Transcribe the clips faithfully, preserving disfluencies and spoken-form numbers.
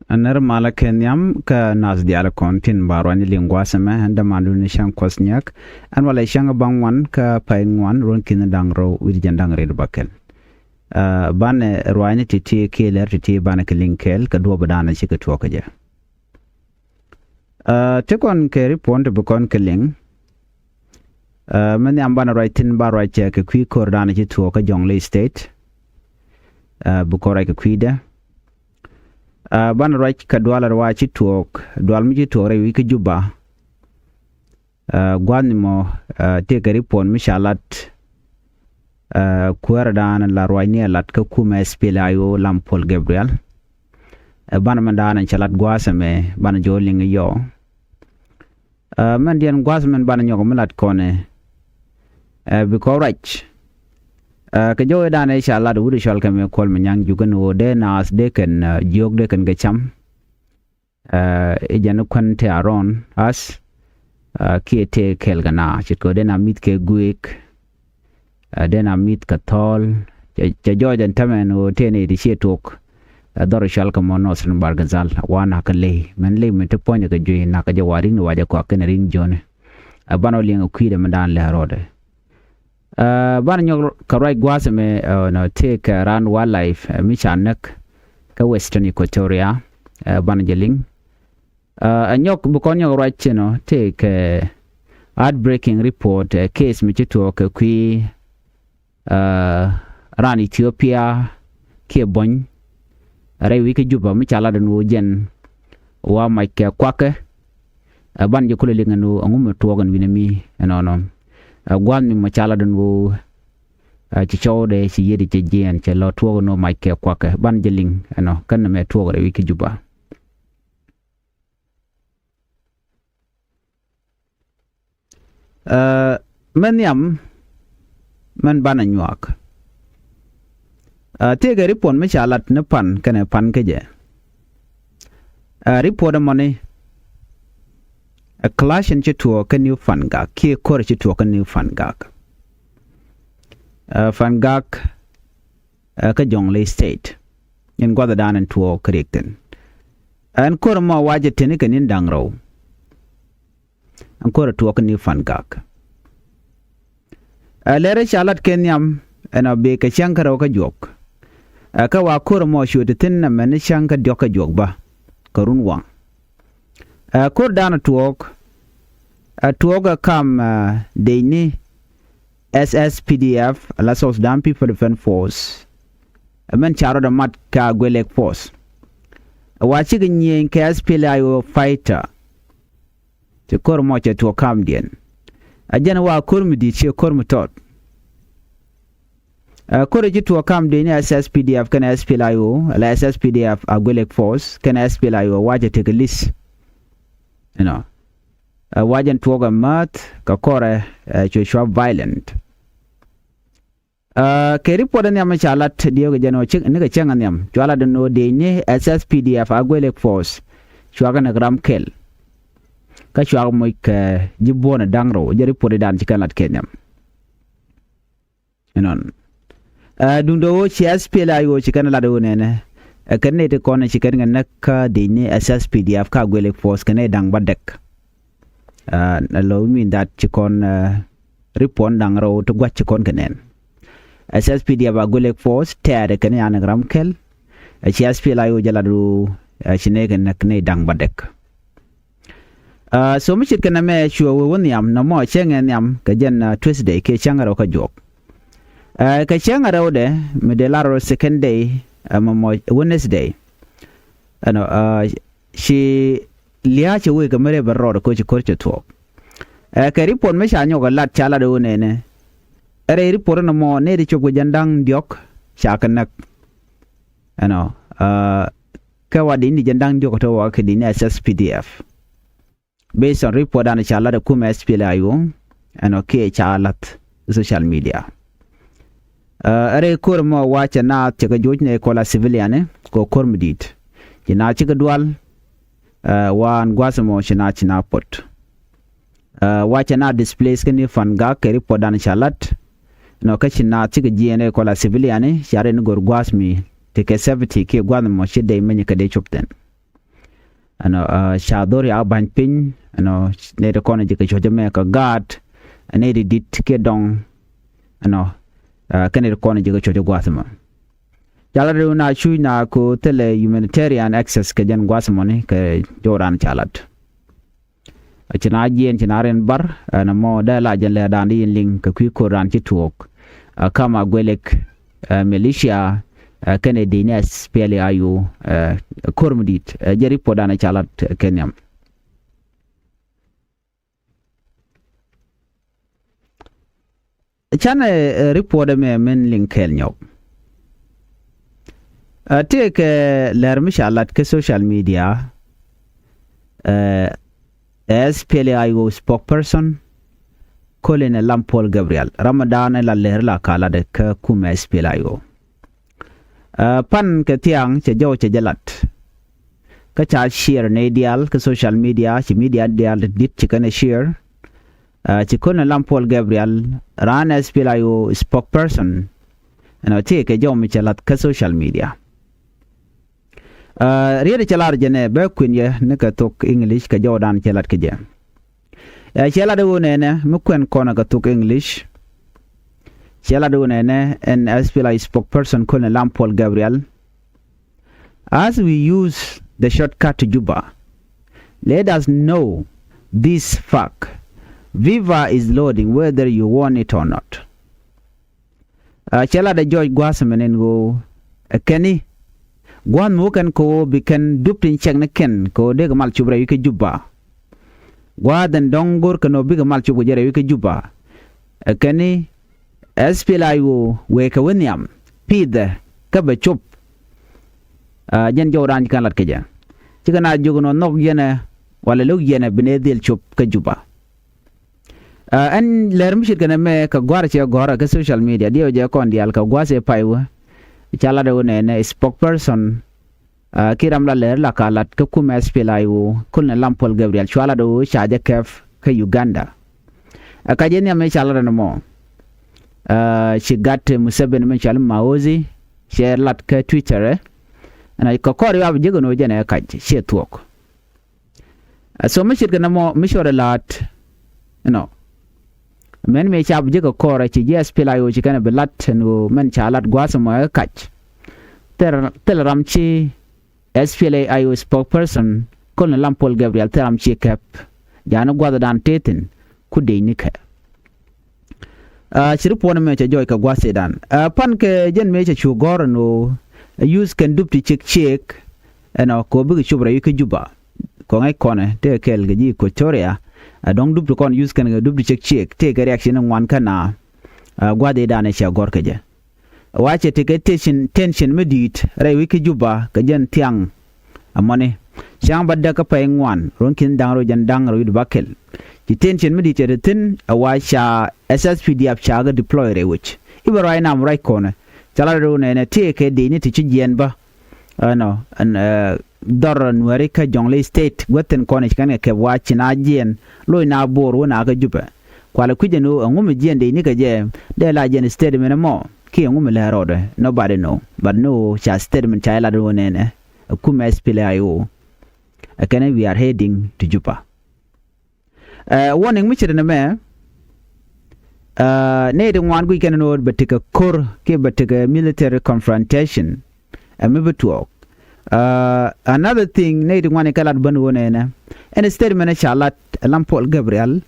Ɛ nɛr malä kɛ nhiam kä nath diaal kɔn tin ba ruany liŋ gua̱a̱th ɛmɛ. Ɛn dämandu ni cäŋ kuɔth nyiɛk. Ɛn walɛ cäŋ baŋ ŋuan kä pay ŋuan ruɔ̱n ki̱n da̱ŋ rɛw wi̱cdɛ jiɛn da̱ŋ rɛw bäkɛl. Ɛ, banɛ ruanyni ti̱ti̱ kiɛ lɛr ti̱ti̱ banɛ kɛ liŋ kɛɛl kɛ duɔ̱ɔ̱p danɛ cikɛ tuɔɔk kä jɛ. Ɛ, ti kɔn kɛ ripot ti bi kɔn kɛ liŋ. Ɛ, mi nhiam banɛ ruac thi̱n ba ruac kɛ kui̱ ko̱r danɛ ci tuɔɔk kä Jonglei State. Ɛ, bi kɔn ruac kɛ kui̱dɛ. Ɛ, banɛ ruac kɛ dual ruac ci tuɔɔk, dual mi ci tuɔɔk rɛy wi̱c kä Juba. Ɛ, gua̱thni mɔ, ɛ, tëëkɛ ripot mi ca lat, ɛ, kuäärä danɛ la ruacni ɛ lat kä kumɛ S P L A I O Lam Paul Gabriel. Ɛ, banɛ mɛn danɛ ca lat gua̱a̱th ɛmɛ banɛ jɔw liŋ yɔ. Ɛ, mɛn diɛn gua̱a̱th mɛn banɛ nyɔk mi lat kɔnɛ. Ɛ, bi kɔn ruac. Ɛ, kɛ jɔw i̱ danɛ ca lat wut i̱ cɔal kɛ mɛ Kuɔl Manyaŋ Juuk ɛn ɣöö dee naath dee kɛn, ɛ, jiök dee kɛn kɛ cam. Ɛ, i̱ jɛn i̱ kuän tëë around us, ɛ, kiɛ tëë kɛɛl kɛ na ce̱tkɛ dee na mi̱th kɛ guëëk. Ɛ, dee na mi̱th kɛ thɔɔl. Cɛ, cɛ jɔɔc ɛn tämɛ ɛn ɣöö tëë nɛy ti ciɛ tuɔɔk. Ɛ, dhɔr cɔal kɛ mɔ Northern Bahr el Ghazal, wa nakä ley. Mɛn ley mi ti puɔ̱nyɛ kɛ juey nakä jɛ wa ri̱ŋ ni wa jɛ kɔak kɛnɛ ri̱ŋ jiöni. Ɛ, banɛ wä liɛŋ ɛ kui̱dɛ mi daan lɛ rɔɔdɛ. Ɛ, banɛ nyɔk kɛ ruac gua̱a̱th ɛmɛ, ɛ, nɔ tëëkɛ raan wildlife, ɛ, mi ca näk kä Western Equatoria, ɛ, banɛ jɛ liŋ. Ɛ, ɛ nyɔk bi kɔn nyɔk ruac, you know, tëëkɛ heartbreaking report, ɛ, case mi ci tuɔɔk kɛ kui̱, ɛ, raan Ethiopia kiɛ buɔ̱ny rɛy wi̱c kä Juba mi ca lat ɛn ɣöö jɛn wa mac kɛ kuakɛ. Ɛ, banɛ jɛ kulɛ liŋ ɛn ɣöö ɛŋu mi tuɔɔk ɛn wi̱nɛ mi ɛnɔnɔ. Ɛ, gua̱a̱th mi mɔ ca lat ɛn ɣöö, ɛ, ci cɔwdɛ ci yiëëdi cɛ jiɛɛn cɛ lɔ tuɔɔk ɛn ɣöö mac kɛ kuakɛ. Banɛ jɛ liŋ ɛnɔ kɛn nɛmɛ tuɔɔk rɛy wi̱c kä Juba. Ɛ, mɛn nhiam mɛn banɛ nyuak. Ɛ, tëëkɛ ripot mi ca lat ni pan kɛnɛ pan kä jɛ. Ɛ, ripot ɛmɔni, ɛ, clash in ci tuɔɔk kä New Fangak kiɛ ko̱r ci tuɔɔk kä New Fangak. Ɛ, Fangak, ɛ, kä Jonglei State. In gua̱thdan in tuɔɔk kä riɛk thi̱n. Ɛn ko̱r ɛmɔ wacɛ teni kɛ ni̱n da̱ŋ rɛw. Ɛn ko̱r ɛ tuɔɔk kä New Fangak. Ɛ, lɛr ɛ ca lat kɛ nhiam ɛn ɔ bek kɛ cäŋ kä rɛw kä juɔk. Ɛ, kä wa ko̱r ɛmɔ cuɛ ti thi̱n ɛmɛn ni cäŋ kä diɔ̱k kä juɔk bä kɛ run waŋ. Ɛ, ko̱r danɛ tuɔɔk, ɛ, tuɔɔk ɛ kam, ɛ, decni S S P D F, ala South Sudan People Defense Force. Ɛ, mɛn ca rɔɔdɛ mat kɛ Agwelek Force. Ɛ, wa cikɛ nyieny kɛ S P L A I O fighter. Ci ko̱r mɔ cɛ tuɔɔk kamdiɛn. Ɛ, jɛn wa ko̱r mi di̱i̱t ciɛ ko̱r mi tɔt. Ɛ, ko̱r ci tuɔɔk kamdiɛn ni S S P D F kɛnɛ S P L A I O, ala S S P D F Agwelek Force kɛnɛ S P L A I O wacɛ tekɛ list. You know. Ɛ, wacɛ tuɔɔk ɛ mäth kɛ kɔrɛ, ɛ, cuɛ cua violent. Ɛ, kɛ ripot ɛ nhiam ca lat diɛw kɛ jɛn ɔ cik ni kɛ cäŋ ɛ nhiam cua lat ɛn ɣöö decni S S P D F Agwelek Force cua kɛ näk ram kɛl. Kä cua kɛ moc kɛ ji̱ buɔ̱n ɛ da̱ŋ rɛw, jɛ ripot i̱ dan ci kɛn lat kɛ nhiam. Inɔn. Ɛ, duundɛ ɣöö ci S P L A I O ci kɛn lat ɣöö nɛnɛ. Ɛ, kɛn nɛy ti kɔn ci kɛn kɛ näk kä decni S S P D F kä Agwelek Force kɛn nɛy da̱ŋ bädäk. Ɛ, nɛ lo̱ mi that ci kɔn, ɛ, ripot da̱ŋ rɛw ti gua̱c ci kɔn kɛ nɛn. S S P D F Agwelek Force tɛɛrɛ kɛn yan ram kɛl. Ɛ, ci S P L A I O jɛ lat ɣöö, ɛ, ci nɛy kɛ näk nɛy da̱ŋ bädäk. Ɛ, so mi ce̱tkɛ nɛmɛ cuɛ wee wä nhiam nɔmɔ cäŋɛ nhiam kɛ jɛn, ɛ, Tuesday kiɛ cäŋ rɛw kä juɔk. Ɛ, kɛ cäŋ rɛwdɛ mi dee lar rɔ second day, ɛ, mɔmɔ Wednesday. Ɛnɔ, ɛ, ci lia̱a̱ cɛ wee kɛ mi rɛy bɛ rɔɔd kɛ ci ko̱r cɛ thuɔɔk. Ɛ, kɛ ripot mi ca nyɔk ɛ lat ca lat ɛ wä nɛnɛ. Ɛ rɛy ripot nɔmɔ nɛy ti cop kɛ jɛn da̱ŋ diɔ̱k ca kɛ näk. Ɛnɔ, ɛ, kɛ wa decni jɛn da̱ŋ diɔ̱k kä te wa kɛ decni S S P D F. Based on ripot dan ca lat ɛ kumɛ S P L A I O, ɛnɔ kiɛ ca lath social media. Ɛ, ɛ rɛy ko̱r mɔ wa cɛ naath cɛ kɛ joc nɛ kɔla civilian, ɛ, kɛ ko̱r mi di̱i̱t. Ci naath cikɛ dual, ɛ, wa ɛn gua̱th mɔ ci naath ci naath pot. Ɛ, wa cɛ naath displace kä ni Fangak kɛ ripot dan ca lat. Nɔ kä ci naath cikɛ jiɛɛn ɛ kɔla civilian, ɛ, ca rɛy ni go̱r gua̱th mi ti kɛ safety kiɛ gua̱th mɔ ci dee meny kɛ dee cop thi̱n. Ɛnɔ, ca dhɔr ya ba̱ny piny, ɛnɔ, nɛy ti kɔn ji̱ kɛ cuɔ̱c ɛmɛ kɛ gaat, nɛy ti di̱t kiɛ dɔŋ, ɛnɔ, kɛn nɛy ti kɔn ji̱ kɛ cuɔ̱c ɛ gua̱a̱th ɛmɔ. Ca lat ɛ wun a cuc na ko thilɛ humanitarian access kɛ jɛn gua̱a̱th ɛmɔni kɛ jɔwdan ca lat. Ci na jiɛn ci na rin bar, ɛn mɔ dee la jɛn lɛ dan di yin liŋ kɛ kui̱ kor dan ci tuɔɔk. Ɛ kam a guɛlek, ɛ militia, ɛ kɛn ɛ dini ɛ S P L A I O, ɛ kor mi dit, ɛ jɛ report dan ca lat kɛ nhiam. Canɛ, ɛ, report ɛmɛ min liŋ kɛɛl nyɔk. Ɛ, tëëkɛ lɛr mi ca lat kä social media, ɛ, S P L A I O spokesperson, Colonel Lam Paul Gabriel, ram mi daanɛ la lɛr la ka lat kä kumɛ S P L A I O. Ɛ, pan kɛ thiaŋ cɛ jɔw cɛ jɛ lat. Kä ca share nɛy diaal kä social media, ci media diaal dit ci kɛn ɛ share. Ɛ, ci Colonel Lam Paul Gabriel, raan S P L A I O spokesperson, ɛnɔ tëëkɛ jɔw mi cɛ lat kä social media. Ɛ, riet cɛ lar jɛ nɛ bɛ kui̱n yɛ ni kɛ thok English kɛ jɔwdan cɛ lat kɛ jɛ. Ɛ, cɛ lat ɛ ɣöö nɛnɛ mi kuɛn kɔn kɛ thok English. Cɛ lat ɛ ɣöö nɛnɛ ɛn S P L A I O spokesperson Colonel Lam Paul Gabriel. As we use the shortcut to Juba, let us know this fact. Viva is loading whether you want it or not. Ɛ, cɛ lat ɛ jɔc gua̱a̱th ɛmɛ nɛn ɣöö ɛ kɛn i̱ gua̱a̱th mi wä kɛn kɛ ɣöö bi kɛn dup tin cɛk ni kɛn kɛ ɣöö dee kɛ mal cop rɛy wi̱c kä Juba. Gua̱a̱th ɛn dɔ̱ŋ go̱r kɛn ɣöö bikɛ mal cop kɛ jɛ rɛy wi̱c kä Juba. Ɛ kɛn i̱ S P L A I O wëë kɛ wä nhiam pithɛ kä bɛ cop. Ɛ, jɛn jɔwdan ci kɛn lat kɛ jɛ. Cikɛ na jiök ɛn ɣöö nhɔk yɛn ɛ walɛ lo̱k yɛn ɛ bi nɛ dhil cop kä Juba. Ɛ, ɛn lɛr mi ce̱tkɛ nɛmɛ kɛ gua̱r cɛ gɔ̱rä kä social media diɛw jɛ kɔn diaal kɛ gua̱th ëë pay wä. Ca lat ɛ ɣöö nɛnɛ spokesperson, ɛ, kiɛ ram la lɛr la ka lat kä kumɛ S P L A I O Colonel Lam Paul Gabriel cua lat ɛ ɣöö ca jɛ kɛp kä Uganda. Ɛ, ka jɛ nhiam ëë ca lat ɛn ɛmɔ. Ɛ, ci gat Museveni min cɔal i̱ Muhoozi cɛ lat kä Twitter ɛ. Ɛn a kɛ kɔr yuap ji̱ kɛ ni ɣöö jɛn ɛ kac ciɛ thuɔ̱k. Ɛ, so mi ce̱tkɛ nɛmɔ mi cɔɔdɛ la̱a̱t, you know, mɛn mëë ca bi ji̱ kɛ kɔrɛ ci ji̱ S P L A I O ci kɛn ɛ bi la̱t ɛn ɣöö mɛn ca la̱t gua̱a̱th ɛmɔ ɛ kac. Thil, thil ram ci S P L A I O spokesperson Colonel Lam Paul Gabriel thil ram ci kɛp. Ja̱a̱n gua̱a̱thdan tëë thi̱n ku dec nikɛ. Ɛ, ci ripuɔn ɛmɛ cɛ jɔɔc kɛ gua̱th ëëdan. Ɛ, pan kɛ jɛn mëë cɛ cu gɔ̱r ɛn ɣöö ɛ yuth kɛn dup ti ciek ciek ɛnɔ kɛ ɣöö bikɛ cop rɛy wi̱c kä Juba. Kɔŋ ɛ kɔnɛ tëë kɛɛl kɛ ji̱ Equatoria. Ɛ, dɔ̱ŋ dup ti kɔn yuth kɛn kɛ dup ti ciek ciek tëë kɛ riɛk ci ni ŋuan kä na. Ɛ, gua̱th ëëdan ɛ cɛ gɔ̱r kɛ jɛ. Wa cɛ tekɛ tension, tension mi di̱i̱t rɛy wi̱c kä Juba kɛ jɛn thiaŋ. Amɔni cäŋ bä däk kä pɛy ŋuan ruɔ̱n ki̱n da̱ŋ rɛw jɛn da̱ŋ rɛw wi̱cdɛ bäkɛl. Ci tension mi di̱i̱t cɛ te thi̱n ɛ wa ca S S P D F ca kɛ deploy rɛy wi̱c. I̱ bɛ ruac nam ruac kɔnɛ ca la rɛw nɛnɛ tëëkɛ dëcni ti ci jiɛɛn bä. Ɛnɔ ɛn, ɛ, dhɔr Nuääri kä Jonglei State guäth thi̱n kɔn i̱ ci kɛn kɛ kɛp wa ci na jiɛɛn loc na bo̱o̱r wä na kä Jupɛ. Kualɛ kui̱c ɛn ɣöö ɛŋu mi jiɛɛn dëcni kɛ jɛ dee la jiɛɛn statement ɛmɔ kiɛ ɛŋu mi lɛ rɔɔdɛ, nobody know, but ni ɣöö ca statement ca jɛ lat ɛn ɣöö nɛnɛ ɛ kumɛ S P L A I O ɛ kɛn ɛ we are heading to Juba. Ɛ, warning mi ce̱t ɛn ɛmɛ, ɛ, nɛy ti ŋuan guic kɛn ɛn ɣöö bɛ tekɛ ko̱r kiɛ bɛ tekɛ military confrontation. Ɛ mi bi tuɔɔk. Ɛ, another thing nɛy ti ŋuan i̱ kɛ lat bä ɛn ɣöö nɛnɛ ɛn statement ca lat ɛ Lam Paul Gabriel.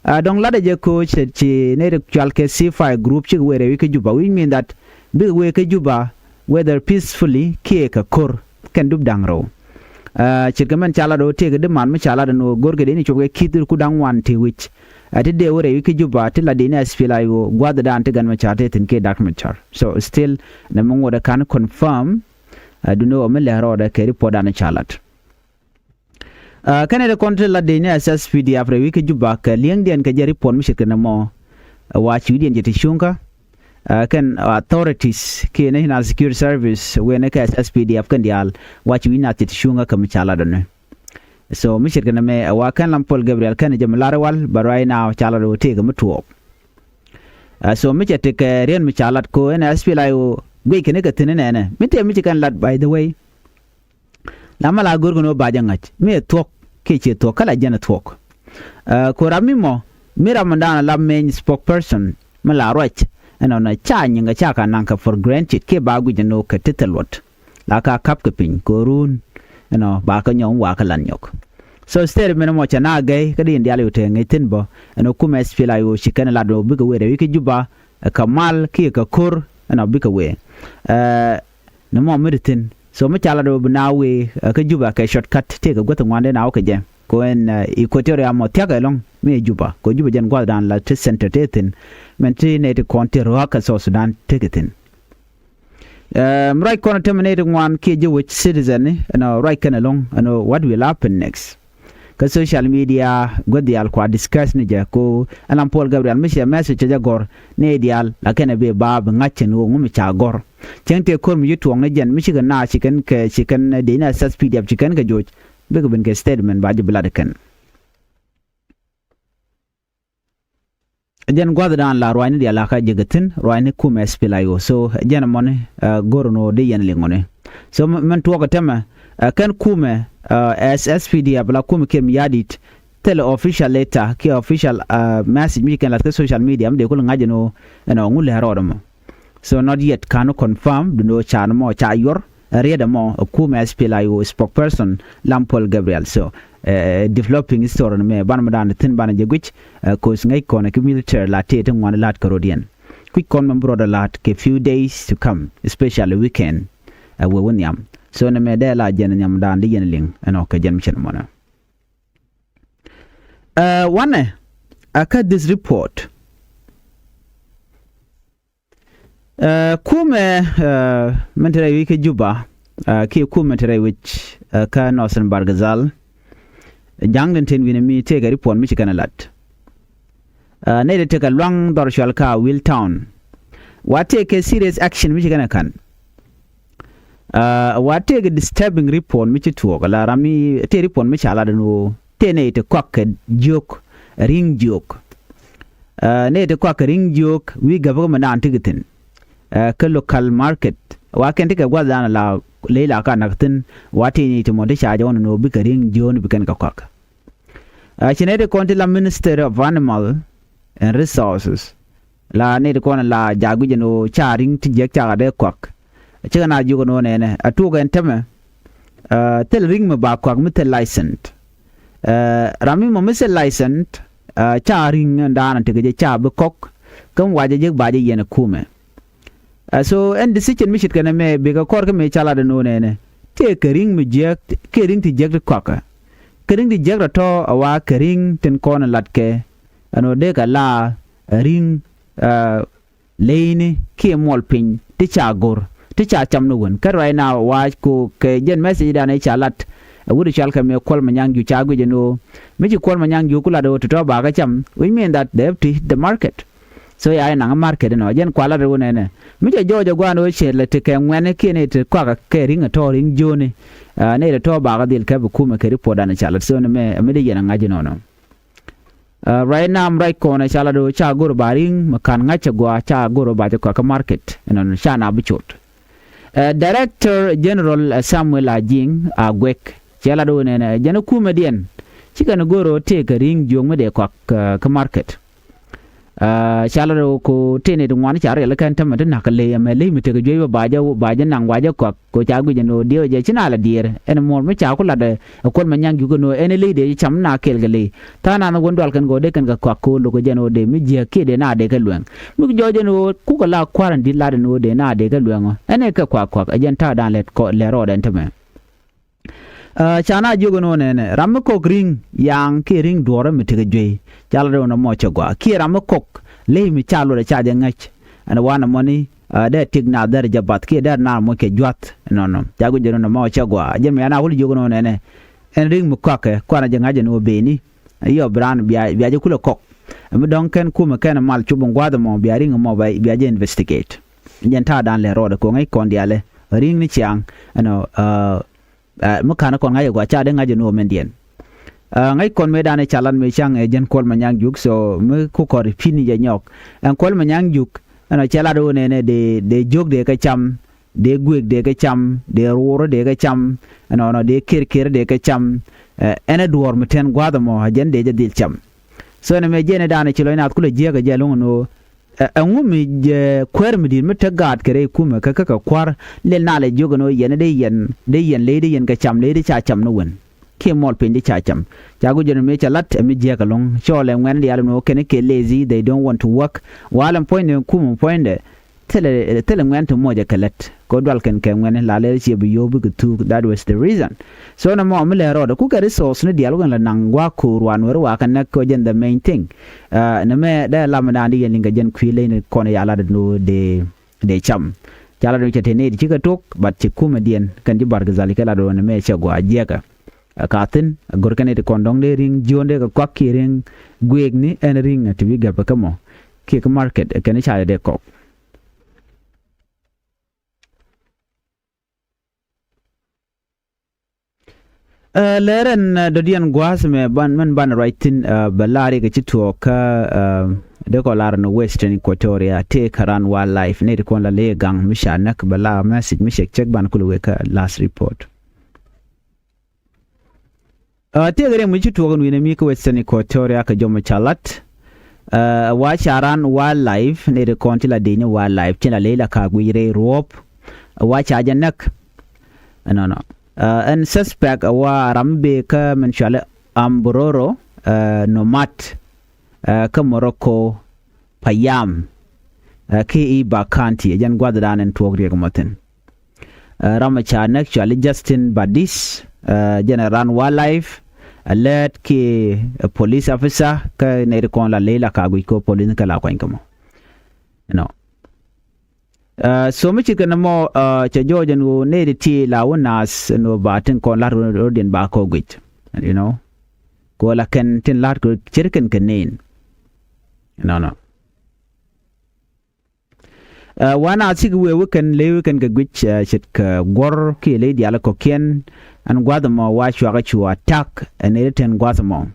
Ɛ, dɔ̱ŋ latdɛ jɛ ko̱ cɛ ci nɛy ti cual kɛ ceasefire group cikɛ wëë rɛy wi̱c kä Juba, which mean that bikɛ wëë kä Juba whether peacefully kiɛ kɛ ko̱r kɛn dup da̱ŋ rɛw. Ɛ, ce̱tkɛ mɛn ca lat ɣöö tëëkɛ däman mi ca lat ɛn ɣöö go̱rkɛ dee ni cop kɛ ki̱th ku da̱ŋ ŋuan ti wi̱c. Ɛ, ti dee wä rɛy wi̱c kä Juba ti la dee ni S P L A I O gua̱thdan ti Gan Machar tëë thi̱n kiɛ Dak Machar. So still nɛ mi ŋuɔ̱t ɛ ka̱n confirm. Ɛ, duundɛ ɣöö mi lɛr rɔɔdɛ kɛ report dan ca lat. Ɛ, kɛnɛ ti kɔn ti la dee ni S S P D F rɛy wi̱c kä Juba kɛ li̱eŋdiɛn kɛ jɛ report mi ce̱tkɛ nɛmɔ. Ɛ, wa ci wi̱cdiɛn cɛ ti cuŋkä. Ɛ, kɛn authorities kiɛ National Security Service wëë ni kɛ S S P D F kɛn diaal wa ci wi̱c nath cɛ ti cuŋä kɛ mi ca lat ɔni. So mi ce̱tkɛ nɛmɛ ɛ wa kɛn Lam Paul Gabriel kɛn jɛ mi lar iwal, but right now ca lat ɔ tëëkɛ mi tuɔɔk. Ɛ, so mi cɛ tekɛ riɛn mi ca lat ko ɛn S P L A I O guic kɛn kɛ thi̱n inɛnɛ mi tëë mi ci kɛn lat, by the way. La mi la go̱r kɛ ni wä ba jɛ ŋa̱c mi ɛ thuɔ̱k kiɛ ciɛ thuɔ̱k kä la jɛn ɛ thuɔ̱k. Ɛ, ku ram mi mɔ mi ram mi da̱a̱n la meny spokesperson mi la ruac ɛnɔnɔ ca nyiŋ kɛ ca ka naŋ kɛ for granted kiɛ ba guic ɛn ɣöö kɛ ti thil luɔt la ka ka̱p kɛ piny kɛ run ɛnɔ ba kɛ nyɔk wa kɛ lan nyɔk. So statement mɔ cɛ na gɛy kä di in dial yo̱ tɛɛ ŋäc thi̱n bä ɛnɔ kumɛ SPLA-IO ci kɛn lat ɣöö bikɛ wëë rɛw i̱ kä Juba ɛ kɛ mal kiɛ kɛ ko̱r ɛnɔ bikɛ wëë. Ɛ, ni mɔ mi ti thi̱n. So mi ca lat ɣöö bi na wëë ɛ kä Juba kɛ shortcut tëëkɛ guäth ŋuan dee na wä kɛ jɛ. Kɛ ɣöö ɛn, ɛ, Equatoria mɔ thia̱k ɛlɔ̱ŋ mi ɛ Juba. Kɛ ɣöö Juba jɛn gua̱th dan la ti center tëë thi̱n. Mɛn ti nɛy ti kɔn ti rɔ̱a̱k kɛ South Sudan tëëkɛ thi̱n. Ɛ, mi ruac kɔn ɛ tämɛ nɛy ti ŋuan kiɛ ji̱ wec citizen ni ɛnɔ ruac kɛn ɛlɔ̱ŋ ɛnɔ what will happen next. Kä social media guäth diaal kua discuss ni jɛ ko ɛn lam Paul Gabriel mi ciɛ message cɛ jɛ gɔ̱r ni diaal la kɛn ɛ bi ba bi ŋa̱c cɛn ɣöö ŋu mi ca gɔ̱r. Cäŋ tëë ko̱r mi ci tuɔɔk ni jɛn mi cikɛ na ci kɛn kɛ ci kɛn dee ni SSPDF ci kɛn kɛ joc bikɛ ben kɛ statement ba ji̱ bi lat kɛn. Jɛn gua̱th dan la ruacni diaal la ka jek thi̱n ruacni kumɛ SPLA-IO. So jɛn mɔni, ɛ, go̱r ni wä di yɛn liŋ ŋuni. So mɛn tuɔɔk tämɛ, ɛ, kɛn kumɛ, ɛ, SSPDF la kumɛ kiɛ mi ya̱di̱t thilɛ official letter kiɛ official, ɛ, message mi ci kɛn lath kä social media mi dee kul ŋa̱c ɛn ɣöö ɛnɔ ŋu lɛ rɔɔdɛ mɔ. So not yet, ka̱n confirm dundɛ ɣöö ca ni mɔ ca yuɔr ɛ riet ɛmɔ ɛ kumɛ SPLA-IO spokesperson lam Paul Gabriel. So, ɛ, developing story ni mɛ banɛ mi da̱a̱n thi̱n banɛ jɛ guic, ɛ, cause ŋäc kɔn ɛ ki military la tëë ti ŋuan la̱t kɛ rɔ̱diɛn. Kui̱c kɔn mɛ bi rɔɔdɛ la̱t kɛ few days to come, especially weekend, ɛ, wee wä nhiam. So ni mɛ dee la jɛn nhiam da̱a̱n di yɛn liŋ ɛnɔ kɛ jɛn mi cɛn mɔnɛ. Ɛ, wanɛ, ɛ, kä this report, ɛ, kumɛ, ɛ, min te rɛy wi̱c kä Juba, ɛ, kiɛ kumɛ te rɛy wi̱c, ɛ, kä Northern Bahr el Ghazal. Ja̱ŋ den ten wi̱nɛ mi tëëkɛ report mi ci kɛn ɛ lat. Ɛ, nɛy ti tekɛ luaŋ dhɔr cual ka Will Town. Wa tëëkɛ serious action mi ci kɛn ɛ ka̱n. Ɛ, wa tëëkɛ disturbing report mi ci tuɔɔk la ram mi tëë report mi ca lat ɛn ɣöö tëë nɛy ti kɔak kɛ jiök, ri̱ŋ jiök. Ɛ, nɛy ti kɔak kɛ ri̱ŋ jiök wi̱i̱ gäpäkä mi naan ti kɛ thi̱n. Ɛ, kä local market wa kɛn ti kɛ gua̱th dan la ley la ka nak thi̱n wa tëë nɛy ti mɔ ti ca jɛ wä ɛn ɣöö bikɛ ri̱ŋ jiök ni bi kɛn kɛ kɔak. Ɛ, ci nɛy ti kɔn ti la Ministry of Animal and Resources la nɛy ti kɔn la jaak guic ɛn ɣöö ca ri̱ŋ ti jiäk cakɛ dee kɔak. Cikɛ na jiök ɛn ɣöö nɛnɛ a tuɔɔk ɛn tämɛ, ɛ, thil ri̱ŋ mi ba kɔak mi thil license. Ɛ, ram mi mɔ mi thil license, ɛ, ca ri̱ŋ ɛn daanɔ tekɛ jɛ ca bi kɔk kä mi wacɛ jek ba jɛ yɛn ɛ kumɛ. Ɛ, so ɛn decision mi ce̱tkɛ nɛmɛ bikɛ kɔr kä mëë ca lat ɛn ɣöö nɛnɛ tëëkɛ ri̱ŋ mi jiäk kiɛ ri̱ŋ ti jiäk ti kɔakä. Kä ri̱ŋ ti jiäk tɔ̱tɔ̱ a wa kɛ ri̱ŋ tin kɔn ɛ latkɛ ɛn ɣöö dee kɛ la ri̱ŋ, ɛ, leyni kiɛ muɔl piny ti ca go̱r ti ca cam ni wän. Kä right now wa ko kɛ jɛn message dan ɛ ca lat ɛ wut ɛ cual kɛ mëë Kuɔl Manyaŋ Juuk ca guic ɛn ɣöö mi ci Kuɔl Manyaŋ Juuk ku lat ɣöö tɔ̱tɔ̱ ba kɛ cam, which mean that they have to hit the market. So ya inaŋ market inɔ jɛn kua lat ɛ wun ɛnɛ mi cɛ jɔɔc ɛ gua̱a̱n ɣöö cɛ lɛ ti kɛ ŋuɛ̈ni kiɛ ni ti kɔakɛ kɛ ri̱ŋ ɛ tɔ̱ ri̱ŋ jiöni. Ɛ, ni ti tɔ̱ bakä dhil kɛ bi kumɛ kɛ report dan ɛ ca lat so ni mɛ mi di yɛn ɛ ŋa̱c inɔnɔ. Ɛ, right now mi ruac kɔn ɛ ca lat ɣöö ca go̱r ba ri̱ŋ mi ka̱n ŋa̱c ɛ gua̱a̱ ca go̱r ba jɛ kɔakɛ market inɔnɔ ca na bi cot. Ɛ, Director General, ɛ, Samuel Ajiŋ Aguek cɛ lat ɣöö nɛnɛ jɛn ɛ kumɛ diɛn cikɛ ni go̱r ɣöö tëëkɛ ri̱ŋ jiök mi dee kɔak, ɛ, kä market. Aa, ca lɛ rɛw ko tëë nɛy ti ŋuan ca riɛl kɛn tämɛ ti na̱k kɛ ley ɛmɛ ley mi tekɛ juey bä ba jɛ, ba jɛ naŋ wa jɛ kɔak ko ca guic ɛn ɣöö diɛw jɛ ci na lɛ diɛɛr ɛn muɔ̱r mi ca ku lat ɛ Kuɔl Manyaŋ Juuk ɛn ɣöö ɛn ɛ ley dee cam na kɛɛl kɛ ley. Tha̱a̱ŋ nath ɛ wän dual kɛn kɛ ɣöö dee kɛn kɛ kɔak ko lo̱k ɛ jɛn ɣöö dee mi jiääk kiɛ dee na dee kɛ luɛŋ. Mi ku jɔɔc ɛn ɣöö kukɛ la kua̱r ɛn di̱t lat ɛn ɣöö dee na dee kɛ luɛŋ ɔ ɛn ɛ kɛ kuak kuak ɛ jɛn ta̱a̱ da̱a̱n lɛt kɔ lɛt rɔɔdɛ ɛn tämɛ. Aa, ca na jiök ɛn ɣöö nɛnɛ ram mi kɔk ri̱ŋ yaŋ kiɛ ri̱ŋ duɔ̱ɔ̱rä mi tekɛ juey. Ca lat ɛn ɣöö nɔmɔ cɛ gɔaa kiɛ ram mi kɔk ley mi ca luɔt ɛ ca jɛ ŋäc. Ɛn wanɛ mɔni, aa, dee tik na dhɛr jɛ bath kiɛ dee na moc kɛ juath ɛnɔnɔ. Ca guic ɛn ɣöö nɔmɔ cɛ gɔaa. Jɛn mi an a wul jiök ɛn ɣöö nɛnɛ ɛn ri̱ŋ mi kɔakɛ kuanɛ jɛ ŋa̱c ɛn ɣöö beni. Yɔ bi raan bia, bia jɛ kulɛ kɔk. Ɛn mi dɔ̱ŋ kɛn kumɛ kɛn mal cop in gua̱a̱th ɛmɔ bia ri̱ŋ ɛmɔ bia, bia jɛ investigate. Jɛn ta̱a̱ da̱a̱n lɛ rɔɔdɛ ko̱ŋ ɛ kɔn diaalɛ ri̱ŋ ni ciaŋ ɛnɔ, aa, Aa, mi ka̱n kɔn ŋa̱c ɛ gɔaa ca dee ŋa̱c ɛ nuɔɔm ɛn diɛn. Aa, ŋa̱c kɔn mëë dan ɛ ca lat mëë ca̱ŋ ɛ jɛn Kuɔl Manyaŋ Juuk, so mi ku kɔr pi̱n ni jɛ nyɔk. Ɛn Kuɔl Manyaŋ Juuk ɛn ɔ cɛ lat ɣöö nɛnɛ dee, dee jiök dee kɛ cam, dee guëëk dee kɛ cam, dee ruurä dee kɛ cam, ɛnɔnɔ dee kër kër dee kɛ cam. Ɛn ɛ duɔ̱ɔ̱r mi tɛn gua̱a̱th ɛmɔ ɛ jɛn dee jɛ dhil cam. So ɛn ɛmɛ jɛn ɛ da̱a̱n ɛ ci lɔc naath kulɛ jiääk ɛ jɛ lo̱ŋ ɛn ɣöö ɛŋu mi jɛ kuäär mi di̱i̱t mi te gaat kɛ rɛy kumɛ kä kä kɛ kua̱r lɛl naalɛ jiök ɛn ɣöö yɛn ɛ dee yɛn dee yɛn ley dee yɛn kɛ cam ley dee ca cam ni wen. Kiɛ muɔl piny dee ca cam. Ca guic ɛn ɣöö mëë cɛ la̱t ɛ mi jiääk ɛlɔ̱ŋ cɔɔl ɛ ŋuɛ̈n diaal ɛn ɣöö kɛn kɛ lazy, they don't want to work. Walɛ puɔ̱nydɛ kum puɔ̱nydɛ. Thilɛ thilɛ ŋuɛ̈n ti muɔc ɛ kɛ lät kɛ dual kɛn kɛ ŋuɛ̈ni la lɛl ciɛ bi yio̱w bikɛ thuuk, that was the reason. So nɛ mɔ mi lɛ rɔɔdɛ kukɛ resource ni diaal wä kɛn la naŋ gua̱a̱k ko̱o̱r wa nuɛri wa kɛ näk kɛ jɛn the main thing. Nɛ mɛ dee lam dan di yɛn liŋ kɛ jɛn kui̱ ley ni kɔn ya lat ni dee dee cam. Ca lat ni cɛ te ni di cikɛ tok but ci kumɛ diɛn kɛn ji̱ Bargazal kɛ lat ni mɛ cɛ gua̱a̱ jiɛkɛ. Ka thi̱n a go̱r kɛn ni ti kɔn dɔ̱ŋ dee ri̱ŋ jiön dee kɛ kuak kiɛ ri̱ŋ guëëkni ɛn ri̱ŋ ti bi gɛpɛ kä mɔ kiɛ kä market kɛn ca dee kɔk. Ɛ lɛr ɛn dɔ̱diɛn gua̱a̱th mɛ ban mɛn ban ruac thi̱n bɛ la̱r yɛ kɛ ci tuɔɔk kä dee kɔ la̱r ni Western Equatoria tëë kä ran wildlife nɛy ti kɔn la lëë gaŋ mi ca näk bɛ la̱r message mi cɛk cɛk ban kulɛ wek kä last report. Tëëkɛ riɛm mi ci tuɔɔk in wi̱nɛ mi kä Western Equatoria kɛ jɔmɔ ca lat. Wa ca ran wildlife nɛy ti kɔn ti la dec ni wildlife ci la ley la ka̱a̱k guic rɛy ruɔ̱ɔ̱p. Wa ca jɛ näk. Ɛnɔnɔ ɛn suspect wa ram bee kä min cuali Ambororo Nomat kä Morocco Payam kä Ibak County. Jɛn gua̱thdan in tuɔɔk riɛk mɔ thi̱n. Ram ca näk cuali Justin Badis, jɛn ran wildlife, alert ki police officer kä nɛy ti kɔn la ley la ka guic ko police kä la kuany kä mɔ. Ɛnɔ. So mi ci kɛn mɔ cɛ jɔɔc ɛn ɣöö nɛy ti ti la wä naath ɛn ɣöö ba tin kɔn la̱t rɔ̱diɛn ba kɔ guic. You know, ko la kɛn tin la̱t kɛ cir kɛn kɛ nen. Ɛnɔnɔ. Wan a thik wee wikɛn ley wikɛn kɛ guic ce̱tkɛ guɔ̱r kiɛ ley diaal kɔ̱kiɛn. Ɛn gua̱th ɛmɔ wa cuakä cu attack ɛn ëë tɛn gua̱th ɛmɔ.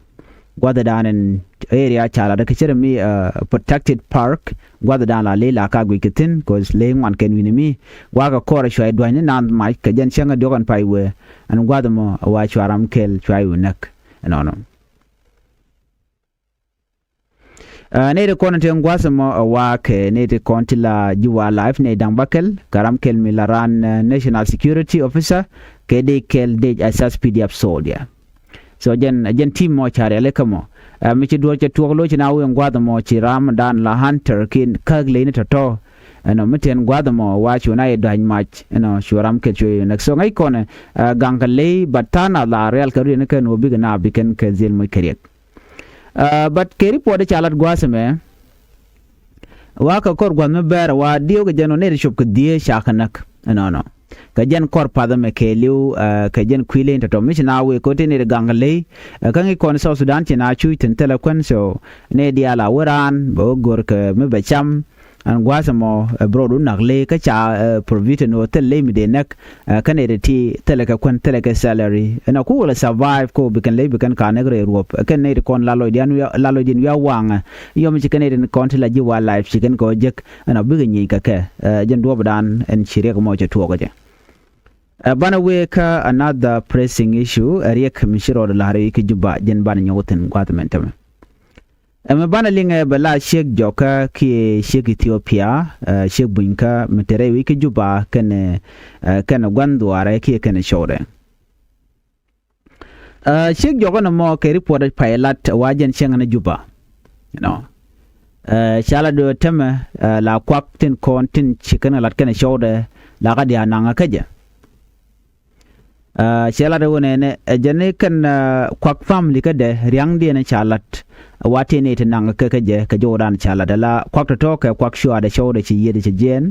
Gua̱thdan ɛn area ca lat kɛ cär mi protected park. Gua̱thdan la ley la ka guic kɛ thi̱n cause ley ŋuan kɛn wi̱n mi gua̱kɛ kɔɔrɛ cuay dua̱ny ni naath mac kɛ jɛn cäŋ ɛ diɔ̱k ɛn pay wee. Ɛn gua̱th ɛmɔ wa cua ram kɛl cuay wee näk. Ɛnɔnɔ. Nɛy ti kɔn ti gua̱th ɛmɔ ɛ wa̱a̱ kɛ nɛy ti kɔn ti la ji̱ wildlife nɛy da̱ŋ bäkɛl kɛ ram kɛl mi la ran national security officer kɛ dec kɛl dec a S S P D F soldier. So jɛn jɛn team mɔ ca rialikä mɔ mi ci duɔ̱ɔ̱r cɛ tuɔɔk lo̱c ci na wee gua̱th ɛmɔ ci ram dan la hunter kiɛ käk leyni tɔ̱tɔ̱. Ɛnɔ mi tɛn gua̱th ɛmɔ wa cu na yɛ dua̱ny mac ɛnɔ cu ram kɛl cu yɛ näk so ŋäc kɔn ɛ gaŋ kɛ ley but tha̱a̱ŋ nath la rial kɛ rut yɛn kɛn wä bikɛ na bikɛn kɛ dhil moc kɛ riɛk. But kɛ report ca lat gua̱a̱th ɛmɛ wa kɛ kɔr gua̱th mi bɛɛr wa diɛw kɛ jɛn wä nɛy ti cop kɛ dhieec ca kɛ näk. Ɛnɔnɔ kɛ jɛn kɔr path ɛmɛ kɛɛliw kɛ jɛn kui̱ leny tɔ̱tɔ̱ mi ci na wee ko̱ti nɛy ti gaŋ kɛ ley. Kä ŋi̱c kɔn South Sudan ci na cuc thi̱n thilɛ kuän so nɛy diaal a wä raan bɛ wä go̱r kɛ mi bɛ cam. Ɛn gua̱a̱th ɛmɔ ɛ bi rɔɔdu nak ley kä ca ɛ provision wä thil ley mi dee näk. Kä nɛy ti ti thilɛ kɛ kuän thilɛ kɛ salary ɛn a kuk lɛ survive ko bi kɛn ley bi kɛn ka näk rɛy ruɔ̱p ɛ kɛn nɛy ti kɔn la lɔcdiɛn wi̱i̱ la lɔcdiɛn wi̱i̱ a waŋɛ. Yɔm ci kɛn nɛy ti kɔn ti la ji̱ wildlife ci kɛn kɛ wä jek ɛn a bikɛ nyieny kɛ kɛ. Ɛ jɛn duɔ̱ɔ̱pdan ɛn ci riɛk ɛmɔ cɛ tuɔɔk ɛ jɛ. Ɛ banɛ wee kä another pressing issue ɛ riɛk mi ci rɔɔdu la̱r wi̱i̱ kä Juba jɛn banɛ nyɔk thi̱n gua̱a̱th mɛn tämɛ. Ɛmɛ banɛ liŋɛ bɛ la ciek jɔkä kiɛ ciek Ethiopia, ciek bunykä mi te rɛy wi̱c kä Juba kɛnɛ kɛnɛ gua̱n dhuaarɛ kiɛ kɛnɛ cɔwdɛ. Ciek jɔkä nɔmɔ kɛ report pay lat wa jɛn cieŋ ni Juba. You know, ca la do̱ tämɛ la kuak tin kɔn tin ci kɛnɛ lat kɛnɛ cɔwdɛ la ka diaal naŋä kä jɛ. Cɛ lat ɛ wä nɛnɛ ɛ jɛn ni kɛn kuak family kädɛ ria̱ŋdiɛn ca lat. Wa tëë ni ti naŋ kä kä jɛ kɛ jɔwdan ca lat ala kuak tɔ̱tɔ̱ kɛ kuak cuaadɛ cɔwdɛ ci yiëëdɛ cɛ jiɛɛn.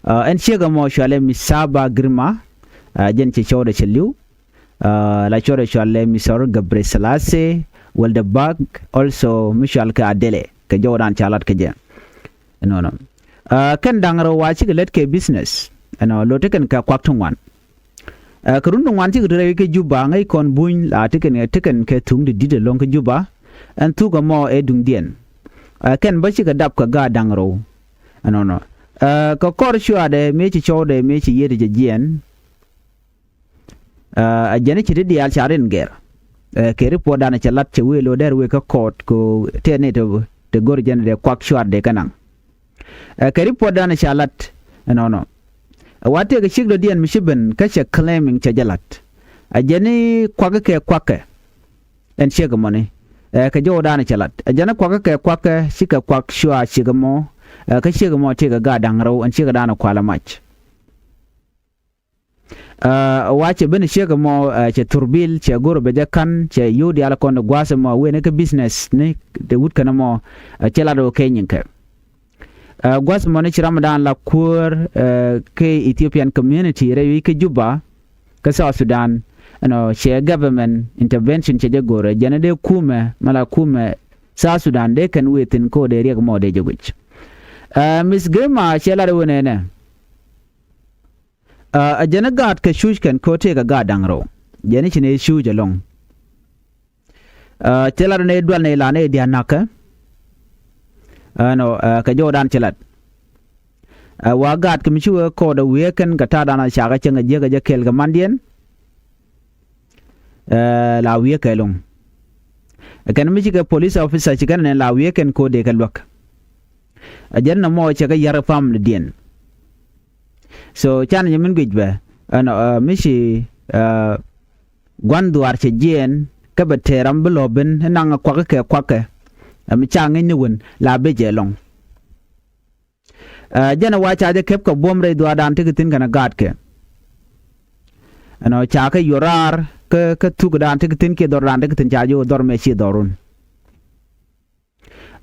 Ɛn ciek ɛmɔ cualɛ mi Saba Girma. Jɛn cɛ cɔwdɛ cɛ li̱w. La cɔwdɛ cualɛ mi Sɔr Gabre Selassie Wildebag also mi cual kɛ Adele kɛ jɔwdan ca lat kä jɛ. Ɛnɔnɔ. Kɛn da̱ŋ rɛw wa cikɛ lät kɛ business ɛnɔ lo tekɛn kɛ kuak ti ŋuan. Kɛ run ti ŋuan cikɛ ti rɛy kɛ Juba ŋäc kɔn buny la tekɛn tekɛn kɛ thuŋ ti di̱t ɛlɔ̱ŋ kä Juba. Ɛn thuk ɛmɔ ɛ duŋdiɛn. Kɛn bä cikɛ dap kɛ gaat da̱ŋ rɛw. Ɛnɔnɔ. Ɛ, kɛ kɔr cuaadɛ mëë ci cɔwdɛ mëë ci yiëëdɛ cɛ jiɛɛn. Ɛ, ɛ jɛn i̱ ci ti diaal ca rin gɛr. Ɛ, kɛ ripuɔt danɛ cɛ lat cɛ wëë lo̱o̱ dɛr wëë kä kɔɔt kɛ tɛɛt ni te, te go̱r jɛn dee kuak cuaadɛ kɛ naŋ. Ɛ, kɛ ripuɔt danɛ ca lat ɛnɔnɔ. Ɛ, wa tëëkɛ cik dɔ̱diɛn mi ci ben kä cɛ claiming cɛ jɛ lat. Ɛ jɛn i̱ kuak kɛ kuakɛ. Ɛn ciek ɛmɔni. Ɛ, kɛ jɔw danɛ cɛ lat. Ɛ jɛn i̱ kuak kɛ kuakɛ cikɛ kuak cua ciek ɛmɔ. Ɛ, kä ciek ɛmɔ tëëkɛ gaat da̱ŋ rɛw ɛn ciek danɛ kualɛ mac. Ɛ, wa cɛ ben ciek ɛmɔ, ɛ, cɛ thurbil, cɛ go̱r bɛ jɛ ka̱n, cɛ yio̱w diaal kɔn gua̱a̱th ɛmɔ, wen kä business ni, te wut kɛn ɛmɔ, ɛ, cɛ lat ɣöö kɛ nyinkɛ. Ɛ, gua̱a̱th ɛmɔ ni ci ram dan la kuäär, ɛ, kɛ Ethiopian community rɛy wi̱i̱ kä Juba, kä South Sudan, ɛnɔ, cɛ government intervention cɛ jɛ go̱r, ɛ, jɛn dee kumɛ, mala kumɛ, South Sudan, dee kɛn wëë thi̱n ko̱ dee riɛk ɛmɔ dee jɛ guic. Ɛ, Miss Girma, cɛ lat ɣöö nɛnɛ. Ɛ, ɛ jɛn i̱ gaat kɛ cuc kɛn ko̱ tëëkɛ gaat da̱ŋ rɛw. Jɛn i̱ ci nɛ cuc ɛlɔ̱ŋ. Ɛ, cɛ lat nɛ dual nɛ la nɛ dia̱ na̱kɛ. Ɛnɔ, ɛ, kɛ jɔwdan cɛ lat. Ɛ, wa gaat kɛ mi ci wee kɔɔt ɛ wiee kɛn kɛ ta̱a̱ dan a cakä cäŋ ɛ jiäk ɛ jɛ kɛɛl kɛ mandiɛn. Ɛ, la wiee kɛ lo̱ŋ. Ɛ kɛn mi cikɛ police officer ci kɛn nɛ la wiee kɛn ko̱ dee kɛ luäk. Ɛ jɛn nɔmɔ cɛ kɛ yar family diɛn. So, can nyɛ min guic bɛ. Ɛnɔ, ɛ, mi ci, ɛ, gua̱n dhuaar cɛ jiɛɛn, kä bɛ tɛɛr ram bi lɔ ben, naŋ kuak kɛ kuakɛ. Ɛ mi ca ŋi̱ny ni wen, la bi jɛ lɔŋ. Ɛ, jɛn ɛ wa ca jɛ kɛp kɛ buɔ̱m rɛy dhuaardan ti kɛ thi̱n kɛn ɛ gaatkɛ. Ɛnɔ ca kɛ yuɔr raar, kä, kä thukdan ti kɛ thi̱n kiɛ dhɔrdan ti kɛ thi̱n ca jɛ wä dhɔr mɛ ci dhɔrun.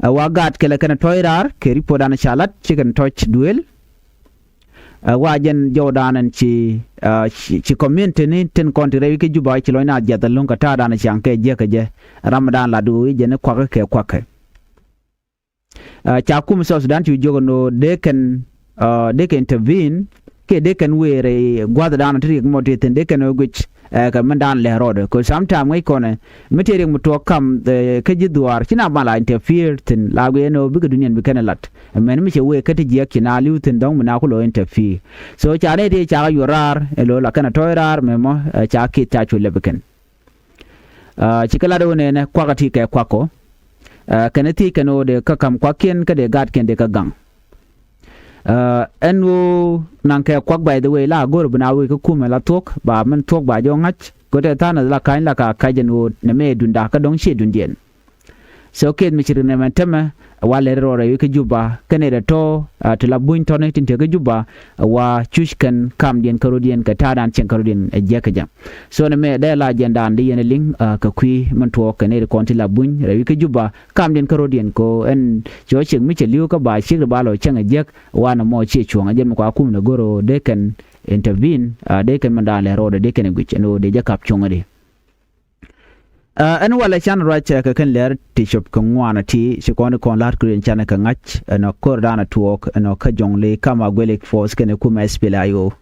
Ɛ wa gaat kɛlɛ kɛn tɔ̱ɔ̱c raar kɛ ripuɔtdan ca lat ci kɛn tɔ̱ɔ̱c duëël. Ɛ wa jɛn jɔwdan ɛn ci, ɛ, ci, ci community ni tin kɔn ti rɛy wi̱i̱ kä Juba ci lɔcna jiath ɛlɔ̱ŋ kɛ ta̱a̱dan ciaŋ kɛ jiäk kɛ jɛ. Ramdan lat ɣöö i̱ jɛn i̱ kuakä kɛ kuakä. Ɛ, ca kum South Sudan ci jiök ɛn ɣöö dee kɛn, ɛ, dee kɛn intervene kiɛ dee kɛn wëë rɛy gua̱thdan ti riɛk mɔ ti thi̱n dee kɛn ɣöö guic. Ɛ, kɛ mɛn dan lɛ rɔɔdɛ kɛ sometime ŋäc kɔnɛ mi tëë riɛk mi tuɔɔk kam, ɛ, kä ji̱ dhuaar ci na mal a interfere thi̱n la guiɛ ɛn ɣöö bikɛ duniɛn bi kɛn ɛ lat. Mɛn mi cɛ wëë kä ti jiɛk ci na li̱w thi̱n dhɔ̱ŋ mi na ku lo̱ interfere. So ca nɛy ti cakɛ yuɔr raar ɛ lo̱ la kɛn ɛ tɔ̱ɔ̱c raar mɛmɔ, ɛ, ca ki̱th ca cu lɛp ɛ kɛn. Ɛ, cikɛ lat ɣöö nɛnɛ kuakä ti kɛ kuak kɔ. Ɛ, kɛn thiec kɛn ɣöö dee kä ka̱m kuakiɛn kä dee gaatkiɛn dee kä gaŋ. Ɛ, ɛn ɣöö naŋ kɛ kuak, by the way, la go̱r bi na wee kä kumɛ la thuɔ̱k ba min thuɔ̱k ba jɔk ŋa̱c. Go̱tɛ tha̱a̱n la ka̱ny la ka ka̱c ɛn ɣöö nɛ mɛ dunda kä dɔ̱ŋ ciɛ dundiɛn. So keth mi ci ri nɛ mɛn tämɛ, ɛ wa lɛr rɔɔdɛ wi̱i̱ kä Juba kɛnɛ dɛ tɔ̱, ɛ, ti la buny tɔ̱ni tin te kä Juba, ɛ wa cuc kɛn kamdiɛn kä rɔ̱diɛn kɛ ta̱a̱dan cieŋ kä rɔ̱diɛn ɛ jiäk kä jɛ. So nɛ mɛ dee la jɛn daan di yɛn ɛ liŋ, ɛ, kɛ kui̱ min tuɔɔk kɛnɛ ri kɔn ti la buny rɛy wi̱i̱ kä Juba kamdiɛn kä rɔ̱diɛn ko ɛn cɔ ciek mi cɛ li̱w kä ba ciek ri ba lɔ cäŋ ɛ jiäk. Wanɛ mɔ ciɛ cuɔ̱ŋ ɛ jɛn mi kua kum nɛ go̱r ɣöö dee kɛn intervene, ɛ, dee kɛn min daan lɛ rɔɔdɛ dee kɛn ɛ guic ɛn ɣöö dee jɛ kap cuɔ̱ŋ ɛ di. Ɛ, ɛn walɛ can ruac, ɛ, kɛ kɛn lɛr ti cop kɛ ŋuan ɛ ti ci kɔn kɔn la̱r kɛ riɛn canɛ kɛ ŋa̱c ɛn ɔ kör danɛ tuɔɔk ɛn ɔ kä jɔŋ li kam a guɛlik force kɛnɛ kumɛ S P L A I O.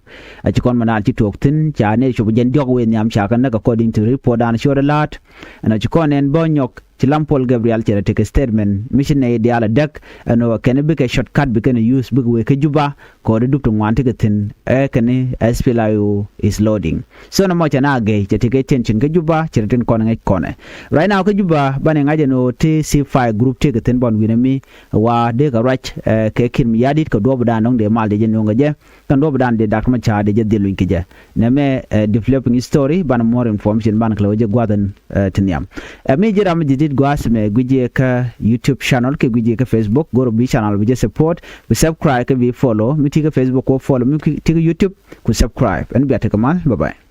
Ɛ ci kɔn mɛ naan ci tuɔɔk thi̱n ca nɛ cop jɛn diɔk wee nhiam ca kɛ näk according to report danɛ ci ɣöö dɛ la̱a̱t. Ɛn ɔ ci kɔn ɛn bä nyɔk ci Lam Paul Gabriel cɛ rɛ tekɛ statement mi ci nɛy diaal ɛ däk ɛn ɔ kɛn bikɛ shortcut bikɛn use bikɛ wee kä Juba. Kɔɔri dup ti ŋuan ti kɛ thi̱n ɛ kɛn S P L A I O is loading. So nɔmɔ cɛ na gɛy cɛ ti kɛ tension kä Juba cɛ ti tin kɔn ŋäc kɔnɛ. Right now kä Juba banɛ ŋa̱c ɛn ɣöö ti ceasefire group ti kɛ thi̱n bɔn wi̱nɛ mi wa dee kɛ ruac, ɛ, kɛ Kiir Mayardit kɛ duɔp dan dɔ̱ŋ dee mal dee jɛ nuɔ̱ŋ kɛ jɛ. Kɛn duɔp dan dee Doctor Machar dee jɛ dhil luny kɛ jɛ. Nɛ mɛ, ɛ, developing story banɛ more information banɛ kɛ lɛ wä jɛ gua̱th ɛn, ɛ, ti nhiam. Ɛ, mi ji̱ ram mi ji̱ dit gua̱a̱th mɛ gui̱c yɛ kä YouTube channel kɛ gui̱c yɛ kä Facebook go̱r bi channel bi jɛ support. Bi subscribe kɛ bi follow mi ti kä Facebook wä follow mi ti kä YouTube ku subscribe. Ɛn bia tekɛ mal. Bye bye.